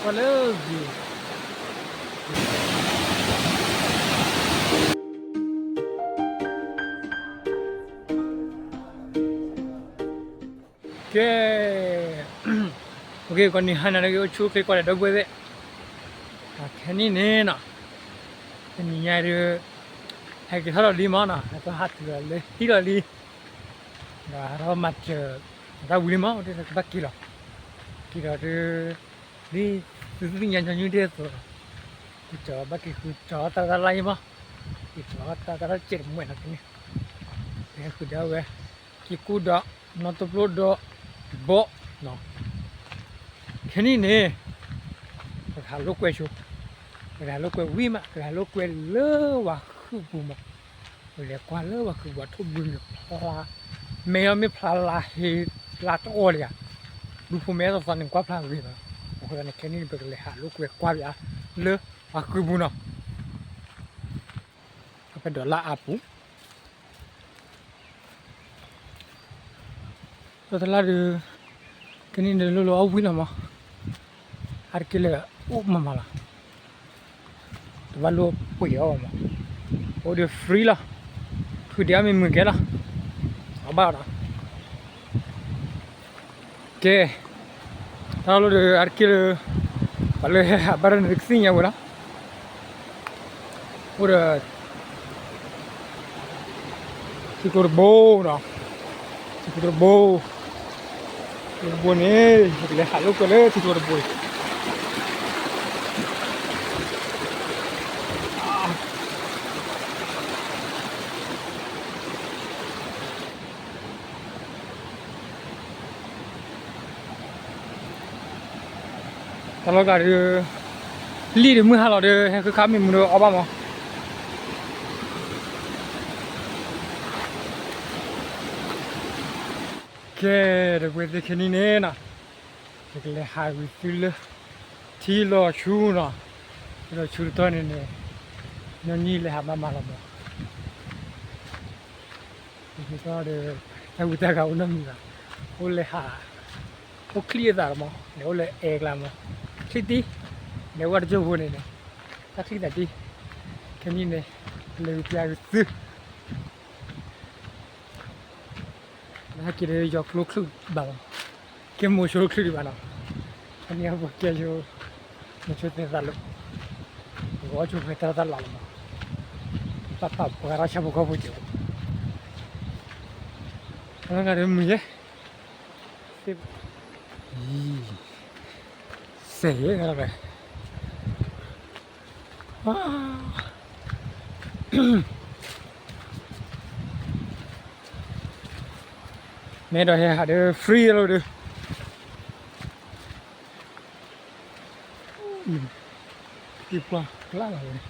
ကွၢ်လၢဂ့ၤ ကဲ, အိၣ်က့ၤ ကိးနံၤဟါနၤလၢကအိၣ်ဆူၣ်အိၣ်ချ့ကွၢ်ဒီးဒီပုၢ်ဝဲၢ်သ့ၣ်, ခဲနံၣ်န့ၣ်နီၤ, တနံၤညါဒုး ဟဲက့ၤထီၣ်လီၤလံမးနီၤ, ဟဲထီၣ်ဟးတုၤလီၤလၢဟံၣ်လီၤလံ, ဒီးဟဲထီၣ်မၤစၢၤ တၢ်ဝံၤလံမး အိၣ်တ့ၢ်ကဘၣ်က့ၤလီၤ, က့ၤဒီးဒုး ဒ်သုသ့ၣ်ညါညီနုၢ်ဒ်သိး က့ၤကၠီၤဘၣ်က့ၤဃုကၠီၤတၢ်တၢ်လၢ်အံၤမး, က့ၤကၠီၤတၢ်တၢ်တၢ်စဲးတမံၤနီၤကန့ၣ်, ပဟဲဃုာ်ဒီးဝဲ က့ၤကူၣ်ဒီး နီၢ်တပျိဒီး ဘီၣ်နီၤ, ခဲနံၣ်န့ၣ် ပကဟးလိာ်ကွဲဆိ, ပကဟးလိာ်ကွဲဝံၤမး ပကဟးလိာ်ကွဲလၢဝၤဃုာ်ပူၤမး, ပလဲၤကွၢ်လၢဝၤဃုာ်ပူၤအထိၣ်ဘုန့ၣ်ဖျါ, မ့ၢ်အီၤမ့ၢ်ဖျါလါဟ့လါတအီၣ်လံဧါ, ဒူဖိမ့ၢ်အဲၣ်သီသီန့ၣ် ကွၢ်ဖျါဂ့ၤမး, အဃိသတးန့ၣ် ခဲနံၣ်န့ၣ် ပကလဲၤဟးလိာ်ကွဲကွၢ်ပၠး လၢဝၤဃုာ်ပူၤနီၤ, အဖဲဒီးလၢအပူၤ ဒီးတလါဒုး ကနံၣ်ဒုးလိၣ်လီၤအီၣ်ဝံၤလီၤမး, အါတက့ၢ်လၢအိၣ်မးမးလီၤ, တဘၣ်လိၣ်ပှ့ၤအီၣ်ဘၣ်မး, အိၣ်ဒီး free လီၤ, ဃုာ်ဒံးအီၣ်မ့ၢ်မုာ်ကဲလီၤ, အဘၣ်ဒီး ကဲ, တၢ်လီၢ်ဒီးအါတက့ၢ်လၢ ပှၤလၢဟဲဟးဘၣ်တၢ်န့ၣ်ကသ့ၣ်ညါဝဲလီၤ, အိၣ်ဒီး ထံကျိတဘိနီၤ, ထံကျိတဘိ, ထံကျိတဘိန့ၣ် ပကလဲၤဟးလိာ်ကွဲလၢထံကျိတဘိအံၤ တၢ်လီၢ်ကျါဒီး လံၣ်ဒီးမုၢ်ဟါလီၤဒီး ဟဲဃုခါမ့ၢ်မုာ်ဒီးအီၣ်ဘၣ်မး, ကဲ, ဒီးပဝဲသ့ၣ်ခဲနံၣ်န့ၣ်နီၤ, ယကလဲၤဟးဝံၤသုလၢ ထံလီၤဆူနီၤ, ထံလီၤဆူတတီၢ်န့ၣ်န့ၣ် ညီနုၢ်လဲၤဟးမၤမၤလီၤမး တတီၢ်ဒီး တၢ်ဝံတၢ်ဂၤအိၣ်နီတမံၤဘၣ်, အိၣ်လဲၤဟး အိၣ်ချံအသးလီၤမး, လဲၤအိၣ်လၢအဲကျါမး, ချံတံၢ်, လဲၤဝဲတကၠိဖိန့ၣ်န့ၣ်, တၢ်ချံသးတံၢ်, ခဲနံၣ်န့ၣ် ပလဲၤဝံၤပျးဝံၤသု ဟဲက့ၤဒီးယီၤကျိချုးဘၣ်လီၤ, ကဲမိၤဆိချုးဒံးဘၣ်နီၤ, အန့ၣ်အပကဲဆိ မိၤဆိသဲသးလၢ ပကအီၣ်ဆိဖဲတၢ်တၢ်လီၢ်လီၤမး, ပပာ်ပှၤရၣ်ဆၣ်ဖိကီၢ်ဖိကဲး, အဂၤဒီးမုာ်ယဲ, စဲးယဲၢ်ဂၤဒီး မ့ၢ်ဒီးဟဲဟးဒီး free လီၤဒီး သံပှၢ်ကျါလီၤဝဲန့ၣ်,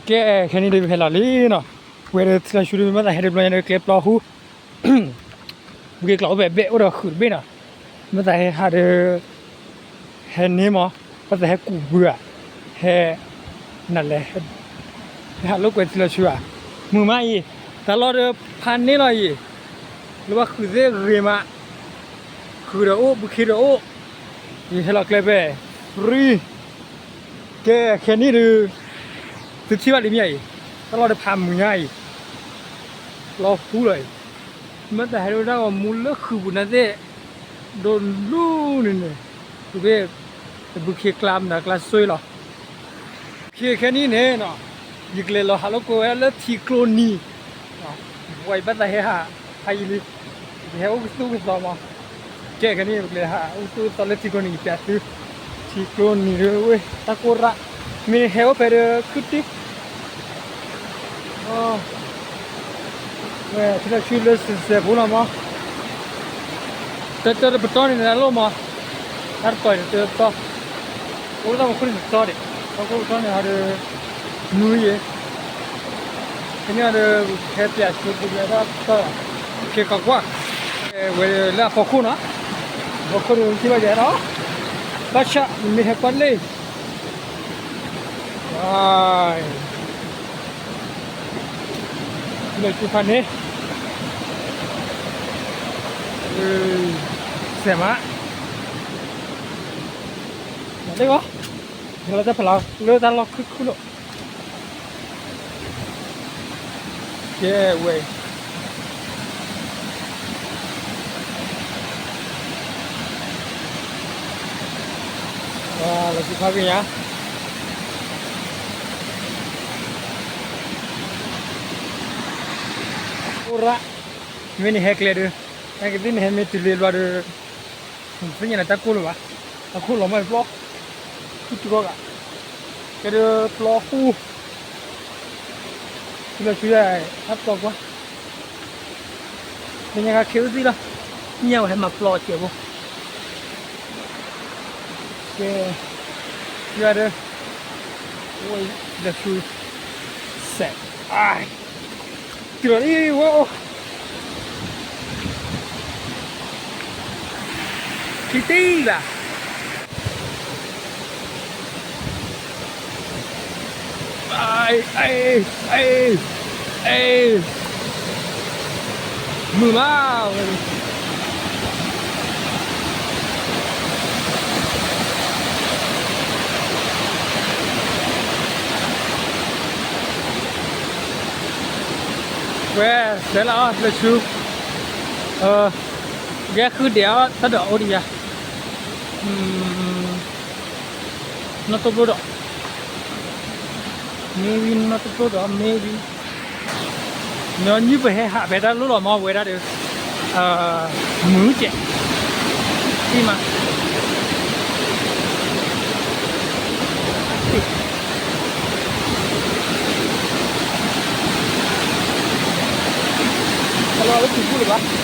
ကဲ, ခဲနံၣ်ဒီးပဟဲလီၤလံနီၤ, ပဝဲဒီးထံလီၤဆူဒီးမ့ၢ်သးဟဲတဘျီညါဒီးကျဲပျီဟူ ဘုက့ၤကျိးအိၣ်ဖဲဘဲၣ်အိၣ်ဒီးဃုာ်တဘ့ၣ်နီၤ, မ့ၢ်သးဟဲဟးဒီး ဟဲန့ၢ်မး, မ့ၢ်သးဟဲကူးဘုဧါ, ဟဲ နလဲၤ ဟဲဟးလိာ်ကွဲထံလီၤဆူဧါ, မုာ်မးအံၤ, တၢ်လီၢ်ဒီးဖးန့ၢ်လီၤအံၤ, လၢဘၣ်ဃုာ်သ့ၣ်ဂ့ၤမး, ဃုာ်ဒီးအိၣ်ဘုခ့ဒီးအိၣ်, ယဟဲလီၤကျဲဖဲ free, ကဲခဲနံၣ်ဒုး သုထံၣ်ဘၣ်လံမ့ၢ်အံၤ, တၢ်လီၢ်ဒီးဖးမုာ်ညါအံၤ, လီၤဟူလီၤအံၤ, မ့ၢ်တၢ်ဟဲဒိၣ်တၢ်ဂီၤမူလၢဃုာ်ပူၤန့ၣ်သ့ၣ်, ဒိၣ်လူန့ၣ်န့ၣ်, သုးဘ့ၣ် တဘုခ့ကျါမနုၤကျါဆိလီၤ, ခဲခဲနံၣ်န့ၣ်နီၤ, ယကလဲၤလီၤဟးလိာ်ကွဲဝဲလၢထံကျိနံၤ, ပှၤယဘၣ်သးဟဲဟး, ဟးယံာ်လံ, ယကဟဲအိၣ်ကသူၣ်ကသီမး, ကဲခဲနံၣ် ပကလဲၤဟးအိၣ်ကသူၣ်ကသီလၢထံကျိနံၤ ယပျးသု, ထံကျိနံၤဒီးဝဲ တၢ်ကိၢ်ရၣ်, မ့ၢ်ဟဲအိၣ်ဖဲဒီးခုတံၢ် ဝဲထံလီၤဆူလၢစဲးစဲးဖိလီၤမး, တၢ်တၢ်တပတီၢ်န့ၣ်လီၤမး, တၢ်တတီၤန့ၣ်တၢ်တပတီၢ်, အိၣ်လၢတၢ်မူခိၣ်န့ၣ်တပတီၢ်ဒံး, တၢ်မူခိၣ်တပတီၢ်န့ၣ်ဟီဒီး မုာ်ယဲ, ခဲန့ၣ်ဒီး ဟဲပျးဆိပျးတၢ်တပတီၢ်, ကဲကကွၢ်, ဝဲလၢအဖီခိၣ်နီၤ, အဖီခိၣ်န့ၣ်ထံၣ်ဘၣ်ယဲဒီး, ဘၣ်ဆၣ်မ့ၢ်ဟဲကွၢ်လံ လၢကျိဖးန့ၣ်, စဲးမး, မၤလၢဂီၤ, ယလီၤတၢ်ဖးလီၤ လၢတၢ်လီၢ်ခုၣ်ခုၣ်လီၤ. ကဲဝဲ, လီၤဆူဖးက့ၤညါ, အိၣ်ရၣ်, မ့ၢ်န့ၣ်ဟဲကျဲဒီး, နကသ့ၣ်န့ၣ်ဟဲမ့ၢ်တုၤလံဘျီဒီး သ့ၣ်ညါန့ၣ်တၢ်ကိၢ်လၢၤဘၣ်, အခိၣ်လီၤမၢ်ပျီ, ခုၣ်တြီဂၤ, ကဲဒီးပျီဃူ, ထံလီၤဆူယၤ, တၢ်ပျီကွၢ်, လၢညါခါခ့အိၣ်သံလီၤ, ညၣ်ဝဲဟဲမၤပျီစဲးဖိ, ကဲ, ယၤဒီး, ဝဲ, ဒီးဆူ, စဲး, တုၤလီၤလံဝဲအိၣ်, ခံတံၢ်ဘၣ်, မုာ်မး, ဝဲ, စဲးလီၤအီၤလၢဆူ, ယဲဃုဒဲးအီၤတၢ်ဒီးအိၣ်ဒံးယၤ, နီၢ်တိၢ်ဘိဒီး, မ့ၢ်ဝံၤနီၢ်တိၢ်ဘိဒီး မ့ၢ်ဝံၤ, ညီနုၢ်ပဟဲဟးဖဲတၢ်လိၣ်လီၤမ့ၢ်ဝဲဒၣ်ဒီး, မုာ်ကဲး, သံမး လီၤလၢထံပူၤလၢၤဘၣ်, ထံပူၤလၢၤ, မုာ်ဧါ, တ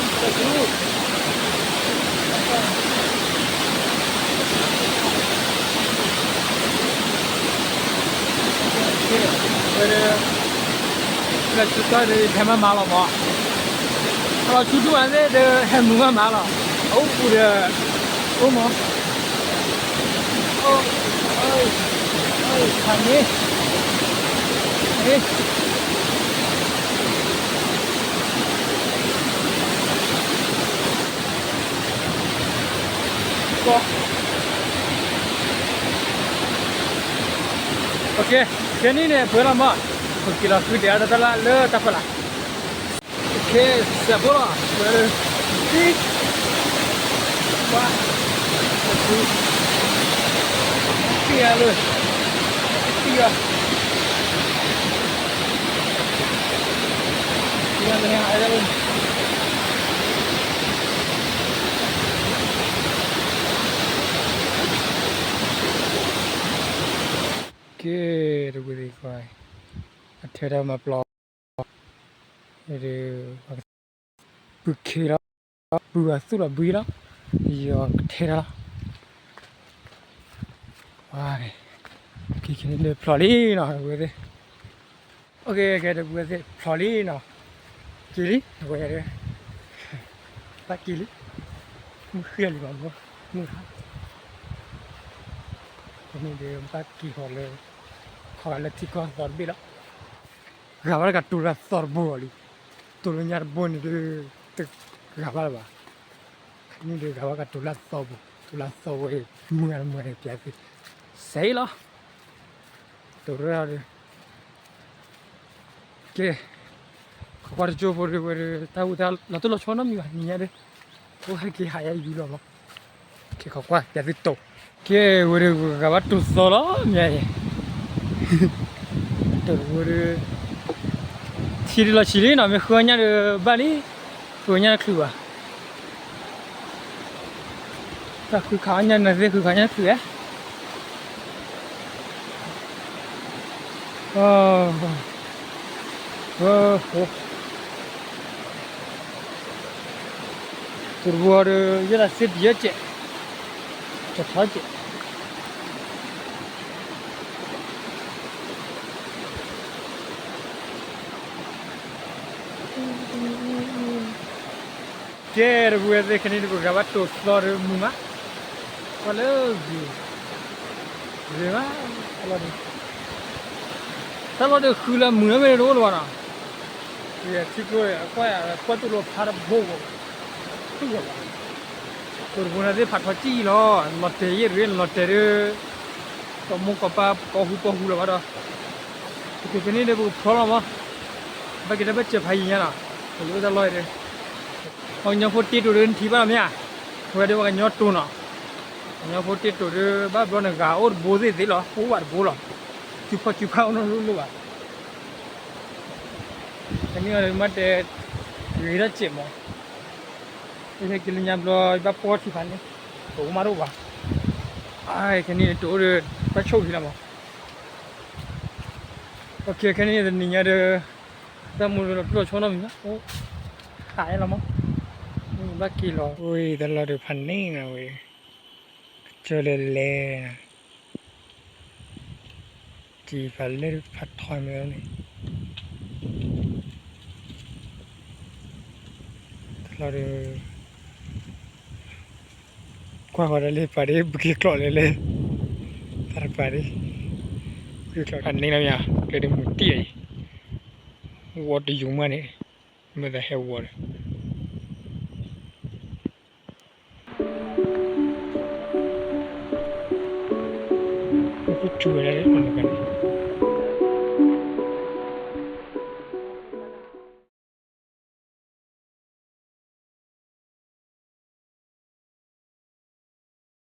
ၢ်ဆူ, ဝဲဒီး, လၢဆူတၢ်ဒီးဟဲမၤမၤလီၤမး, လီၤဆူဒူၣ်မးသ့ၣ်ဒီးဟဲမုာ်မးမးလီၤ, အအိၣ်ပူၤဒီး, အိၣ်မး, ဖးန့ၣ်, ကဲန့ၣ်န့ၣ် ပှဲၤလီၤမး, ပက့ၤလီၤဃုဒဲးအီၤတၢ်လၢတၢ်ဖီလာ်, ကဲစဲးဖိလီၤ, ပှဲၤလီၤ, သံ, ကွၢ်, သံ, သံလၢ, သံလီၤ, သံလၢ, ကဲ, တဝံၤသ့ၣ်ခွါ, အထဲတၢ်မၤပျီ, ဒီး, ပုၢ်ခ့လီၤ, ပုၢ်အသူၣ်လီၤဘှံးလီၤ, ယီၤကထဲတၢ်လီၤ, ဝါ, က့ၤခဲန့ၣ်ဒီးဖျိးလံနီၤ တဝံၤသ့ၣ်, အိၣ်ကဲကဲ တဝံၤသ့ၣ်ဖျိးလံနီၤ, က့ၤလံ တဝံၤဒီး, ဘၣ်က့ၤလံ, မုၢ်ဃ့လံမး, မုၢ်ဟါ န့ၣ်ဒီး ဘၣ်က့ၤဃီၤလၢ, ခီဂာ်လၢထံကီၢ်သီတဘ့ၣ်လီၤ, ဂၤဘၣ်တကးတိၤလၢအသီတဘိအီၤလံ, တိၤလၢညါတဘိန့ၣ်ဒီး, တဂၤဘၣ်လၢၤဘၣ်, န့ၣ်ဒီးဂၤဘၣ်ကတိၤလၢအသီပူၤ, တိၤလၢအသီဝဲ, မုၢ်ဂၤတမုၢ်ဂၤန့ၣ် ပျဲသ့ၣ်, စဲးလီၤ, တိၤရၢ်ဒီး ကဲ, ခိးကွၢ်တကၠိဖိဒီးဝဲဒီး တၢ်ဝံတၢ်လီၤတိၢ်လီၤဆီနီတမံၤဘၣ် နံၤညါဒီး, အိၣ်ဟဲက့ၤဟးယါယူၤလီၤမး, က့ၤခိးကွၢ်ပျဲသုတိၤ, ကဲဝဲဒီးဂၤဘၣ်တိၤသီလီၤမ့ၢ်, တိၤတဝဲဒီး, ထံဒုးလီၤဆံးလံနီၤ မ့ၢ်ဃုအီၣ်ညၣ်ဒီးဘၣ်လံ, ဃုအီၣ်ညၣ်တချုးဘၣ် တၢ်ဃုခးအီၣ်ညၣ်နသ့ၣ် ဃုခးအီၣ်ညၣ်တချုးဧါ, တိၤတဘိဒီး ယဲၢ်လၢစ့ပယဲၢ်ကဲး, ကထီကဲး ကဲ တဝဲသ့ၣ်ခဲန့ၣ် တပဂၤဘၣ်တိၤသီဒီးမုာ်မး, ကွၢ်လၢဂ့ၤ, ဂ့ၤမး, လီၤဒံး, တၢ်လီၢ်တဃုလၢမုာ်လၢမ့ၢ်တအိၣ်လၢၤဘၣ်နီၤ, ထံကျိအကွၢ်ကွၢ်တူၢ်လိာ်ဖးတဘိဘၣ်, တူၢ်လိာ်ဘၣ်, ကိးတဘိန့ၣ်သ့ၣ်ဖးထီၣ်ကံၣ်လီၤ, လီၤတဲာ်ယဲၢ်ရ့ၣ်လီၤတဲာ်ဒီး, ကီၢ်မိၢ်ကီၢ်ပၢ်ကီၢ်ဟူကီၢ်ဟူလၢၤဘၣ်ဒီး, ပကကန့ၣ်ဒီးပကဖျီလီၤမး, ဘၣ်က့ၤတၢ်ဘၣ်စဲးဖးယံၤညါနီၤ, ပလိၣ်တၢ်လီၢ်အံၤဒီး, ပှၤကညီဖိတ့တိၤဒီးနထံၣ်ဘၣ်လီၤမ့ၢ်ဧါ, ဝဲဒီးပှၤကညီတိၤနီၤ, ပှၤကညီဖိတ့တိၤဒီး ဘၣ်ဘျီနဂၤအိၣ်တဘိသ့ၣ်သ့ၣ်လီၤ, အိၣ်ဘၣ်တဘိလီၤ, စုဖီၣ်စုဖးအိၣ်နီတလိၣ်ဘၣ် တနံၣ်အံၤဒီးမ့ၢ်တဲ, ဂ့ၤထီၣ်စဲးမး, ဟဲက့ၤလၢညါဘျီ ယဘၣ်ပီၢ်ထံဖးန့ၣ်, ပအိၣ်မးတအိၣ်ဘၣ်, ခဲန့ၣ်တအိၣ်ဒီး, ဘၣ်ဆိၣ်ဖံးလီၤမး, ခဲန့ၣ်တနံၤညါဒီး, တၢ်မူဒီးလီၤပျီၢ်ဆိနီတမံၤ, အိၣ်ဃးလီၤမး, ဘၣ်က့ၤလီၤ, ဝဲတၢ်လီၢ်ဒီးဖးန့ၣ်နၤဝဲ, ကစၢၢ်လဲၤလဲၤ စံးဖးလဲၢ်ဖးထီမ့ၢ်န့ၣ်, တၢ်လီၢ်ဒီး, ကွၢ်ဃီၤတၢ်လၢပှၤဒ် ပက့ၤကျိးလဲၤလဲၤ, တၢ်တပၤဒ်, ပက့ၤကျိးဖးန့ၣ်လီၤမ့ၢ်ဧါ, ကျဲဒ်မုၢ်တံၢ်အံၤ, ဝီတယုာ်မးန့ၣ်, မ့ၢ်သးဟဲဝီဒီး ကစူၤဝဲဒၣ်လၢ